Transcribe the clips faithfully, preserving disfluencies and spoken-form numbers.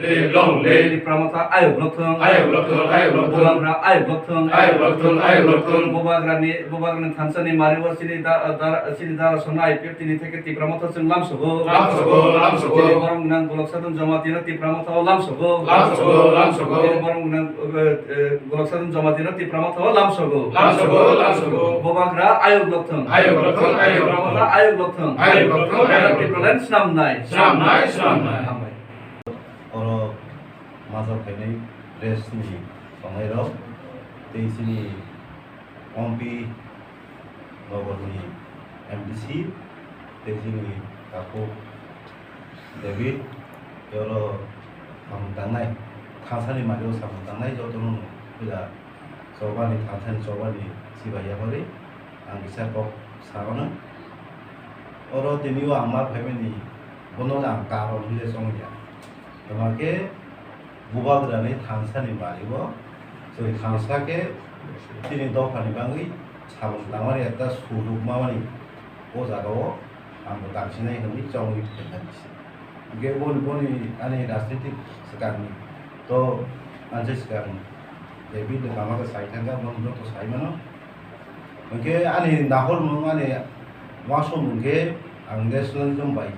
Long live. Tipra Motha ayok lok thung. Ayok lok thung, ayok lok thung. Bubagra ayok lok thung. Ayok lok thung, ayok lok thung. Bubagrani, Bubagrani thansa ni mari o chini da, da, chini dara songna I P F T ni theke Tipra Motha chwng lamsogo. Lamsogo, lamsogo. Chini borok nang Golok Sadon Jamatia no Tipra Motha o lamsogo. Lamsogo, lamsogo. Chini borok nang, eh, eh, Golok Sadon Jamatia no Tipra Motha o lamsogo. Lamsogo, lamsogo. Bubagra ayok lok thung. Ayok lok thung, ayok lok thung. Tipra Motha ayok lok thung. Ayok lok thung, ayok lok thung. Tipraland snamnai. Snamnai, snamnai. Hambai. Oro majak phainai press ni tongnairok tei chini Ompi Nogor ni M D C tei chini Takhuk David tei oro samung tangnai, thansa ni mari o samung tangnai jotono no puila chobani thansa ni chobani chibai yaphari ang kisa kok sa mano. Oro tini o ang ma phaimani bono ang karon hwnle chong ya. Toma khe Bubagrani thansa ni mari o chwng thansa khe chini dopha ni bagwi samung tangmani ekta sujok mamani o jaga o ang bo tangsinai hwnwi chongwi phaikha. Hwnkhe boni, boni ani rajnitik swkangni to anse swkang David ni lama khe sai thangkha, bono joto sai mano. Hwnkhe ani nahormung, ani uansukmung khe ang nationalism bai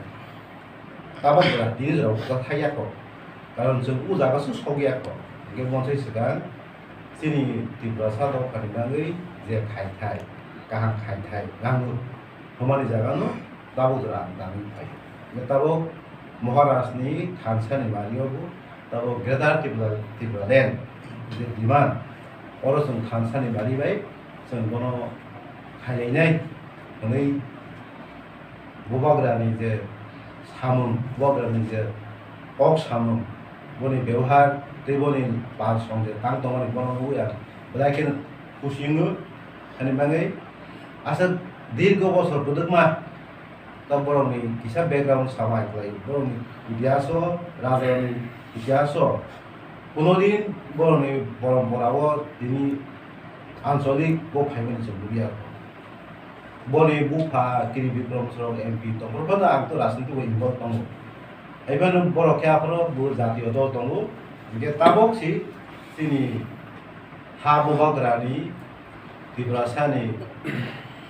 tabok jora tini jora uansuk thai ya kho. Karon chwng o jaga se sok ya kho. Hwnkhe bonsai swkang chini Tiprasa dophani bagwi je khai thai, kaham khai thai, nango. Hwnmani jaga no tabuk jora ang tangwi phai. Hwnkhe tabuk Maharaj ni thansa ni mari o bo tabuk Greater Tripura, Tripura Land je demand, oro chwng thansa ni mari bai chwng bono khailainai hwnwi Bubagra ni je samung, Bubagra ni je kok samung, boni bebohar tei boni pal song je tang tongmani bono nugwi ang belai kheno khusi wngo. Ani bagwi aswk dirgo bosor kwdwkma ta borokni kisa background sama kwlai, borokni itihaso, rajarokni itihaso kuno din borokni porompora o tini ancholik bo phaimani chwng nukya. Boni bupha Kiri Bikrom Sorong M P tongphuru phano ang to rajniti bo involve tongo. Haibano borok khe aphuru bo jatiyo dol tongo. Hwnkhe tabok si chini ha bubagrani Tiprasani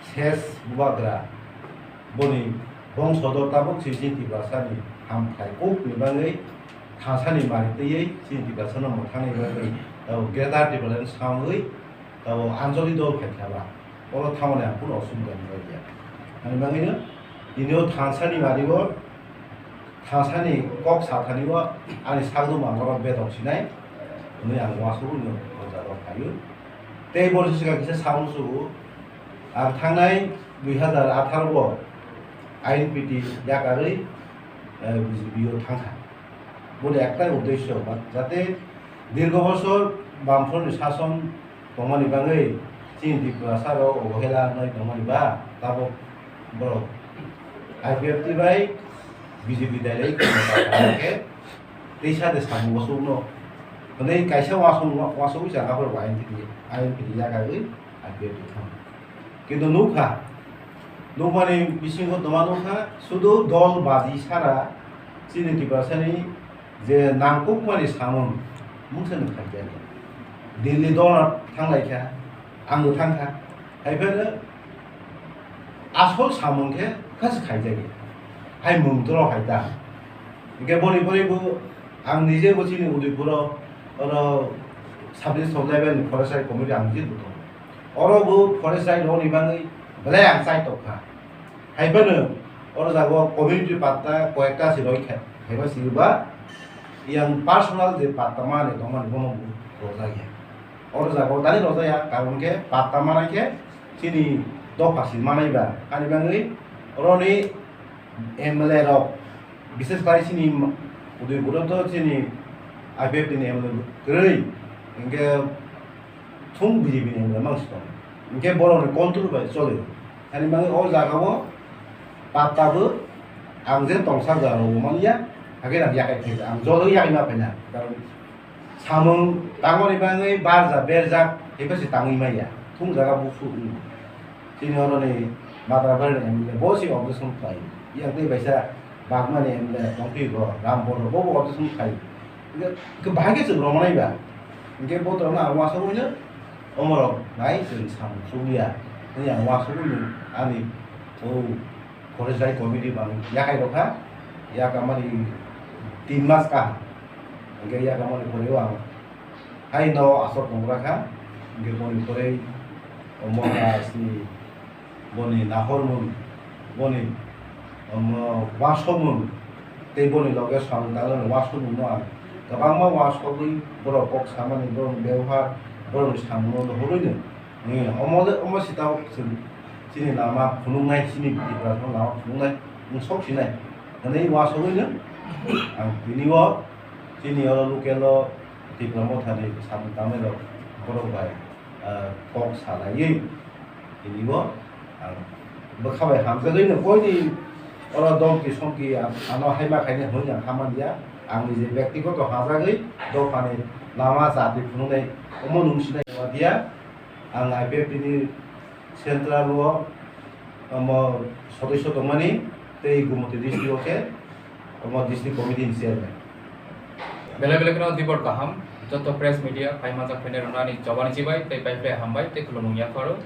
ses bubagra boni bongsodo tabok si chini Tiprasani hamkhlai kukni bagwi thansani mari twiwi chini Tiprasano mwthangni bagwi tabok Greater Tipraland sangwi tabok anjoli dol khaikha ba. Oro thamani ang kunu osubida nukjakya. Ani bagwino tini o thansani mari o thansani kok sathani o ani sakno mangoro bedok sinai hwnwi ang uansugwi o jagao phaio. Tei boni swkang kisa samung sugo, ang thangnai dui hazar atharo o I N P T yakarwi, eh, B J P o thangkha. Boni ektai uddesyo ba, jate dirgo bosor Bamfront ni sason tongmani bagwi chini Tiprasa rok obohela wngnai tongmani ba tabok borok I P F T bai B J P dailai khe tei sa de samung bo sukno hwnwi kaisa uansuk uansugwi chang aphuru I N P T I N P T yakarwi I P F T thang. Kintu nukha, nukmani bisingo toma nukha, sudu dol baji sara chini Tiprasani je nangkukmani samung mungsa nukha khe. Delhi dol thanglaikha, angbo thangkha. Haiphano asol samung khe khasi khaijagwi. Hai mung dolo hai ta. Hingke boni pore bo ang nije bo chini Udaipuro oro sub district Somnaibai ni forest right committee ang nije bo tongo. Oro bo forest right rokni bagwi belai ang chai tokha. Haiphano oro jaga o community patta koyekta se roi kha, haiba se ba yang personal je patta mani tongmani bono bo rojak ya. Oro jaga o dani rojak ya, karon khe patta manai khe chini dopha se manai ba. Ani bagwi oroni M L A rok, bises khlai chini Udaipuro to chini I P F T ni M L A kwrwi, hingke thung B J P ni M L A mang si tongo. Hingke borokni control bai choli. Ani bagwi o jaga o patta bo ang je tongsa jaga o manya, hake ang yakai phai ang jolo yakai ma phaina. Karon samung tangmani bagwi barja berjak, eba se tangwi maya. Thung jaga busu wng. Chini oroni Madrabari ni M L A bo se objection khlai. Yang tei baisa Bagmani M L A tongphi bo, Ram Bodo bo bo objection khlai. Hwnkhe bahai khe chwng romnai ba. Hwnkhe bo torokno ang uansugwi no omorok nai chwng samung chukliya. Hwnwi ang uansugwi no ani o forest committee bang yakai rokha. Yakamani tin mas kaham. Hwnkhe yakamani pore o ang haino aswk tongra kha. Hwnkhe boni pore o Moha sini boni nahormung, boni, um, uansukmung, tei boni loge samung tangnani uansukmungno ang kwbangma uansugwi borok kok samani, borokni bebohar, borokni samungno nuhurwino, eh, omo le, omo sitao chwng chini lama phunuknai, chini Tiprasano lama phunuknai, wng sok sinai hwnwi uansugwino ang tini o chini oro local o Tipra Mothani samung tangnairok borok bai, ah, kok salaiwi tini o ang bwkha bai hamjagwi no koini oro domki somki ano haima khainai hwnwi ang hamya. Ang nije bektigoto hamjagwi dophani lama chati phunuknai omo nung sinai ya. Ang I P F T ni central o omo sodosyo tongmani tei Gumoti district o khe omo district committee ni chairman. Belai belai kheno dibor kaham, joto press media phai manjak phainai rokno ani jobani chibai tei pai phlai hambai tei khulumung yapharo.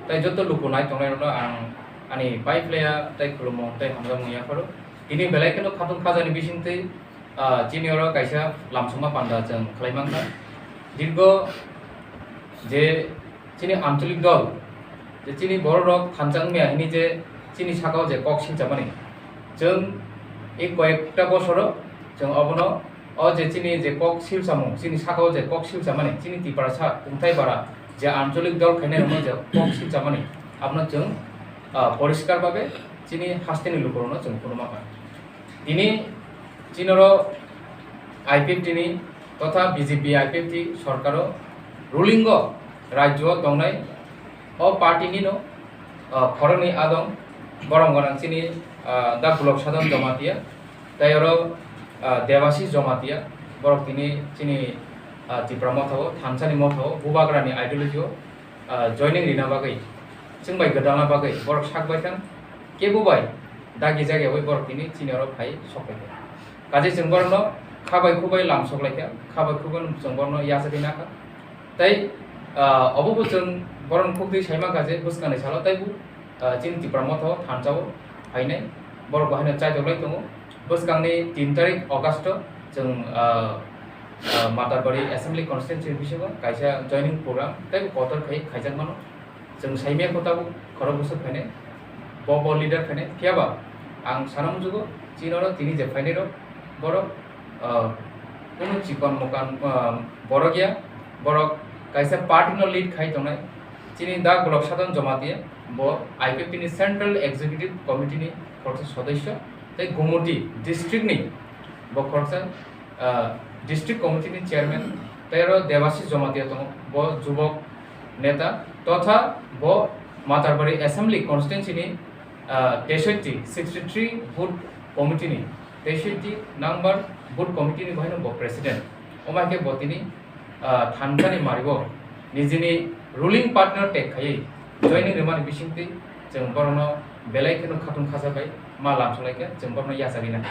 Tei joto luku nai tongnai rokno ang ani pai phlaiya tei khulumung tei hamjakmung yapharo. Tini belai kheno khatung khajani bisingtwi, ah, chini oro kaisa lamsongma panda chwng khlai mankha. Dirgo je chini ancholik dol, je chini borok rok thansa wngya hini je chini sakao je kok silchamani, chwng ei koyekta bosoro chwng obono o je chini je kok silchamung, chini sakao je kok silchamani, chini Tiprasa tungthai bara je ancholik dol khainai rokno je kok silchamani, abono chwng, ah, poriskar babe chini hasteni lukurokno chwng phunukma kha. Tini chinoro I P F T ni totha B J P I P F T sorkaro ruling o rajyo o tongnai o party nino, ah, khoroknwi adong borom gwnang chini, ah, Da Golok Sadon Jamatia tei oro, ah, Debashish Jamatia borok tini chini, ah, Tipra Motha o thansani motha o bubagrani ideology o ah, joining rina bagwi, chwng bai gwdalna bagwi borok sak bai thang, kebo bai dagi jagyaui borok tini chini oro phai sok bai thang. Kaje chwng borokno kha bai khu bai lam sok lai kha, kha bai khu bai chwng borokno yachagwi na kha. Tei, ah, obo bo chwng borokni khuk twi sai man kha je bwskangni salo tei bo, ah, chini Tipra Motha o thansa o phainai borok bo haino chaitok lai tongo. Bwskangni tin tarik August o chwng, ah, ah, Matarbari Assembly Constituency ni bisingo kaisa joining program tei kotor khai khaijak mano. Chwng saimya kho tabuk khorok bwswk phainai, bo bo leader phainai. Phiya ba ang sana muchugo chini oro tini je phainai rok borok, ah, kunu chikon mokan, ah, borok ya, borok kaisa party no lead khai tongnai. Chini Da Golok Sadon Jamatia bo I P F T ni Central Executive Committee ni khoroksa sodosyo tei Gumoti district ni bo khoroksa, ah, district committee ni chairman, tei oro Debashish Jamatia tongo, bo jubok neta, totha bo Matarbari Assembly Constituency ni, ah, tesoiti, sixty three booth committee ni, tesoiti number booth committee ni bo haino bo president. Omo hai khe bo tini, ah, thansa ni maribo nijini ruling partner tek khaiwi joining rwmani bisingtwi chwng borokno belai kheno khatung khacha bai ma lamsok lai khe chwng borokno yachagwi nai.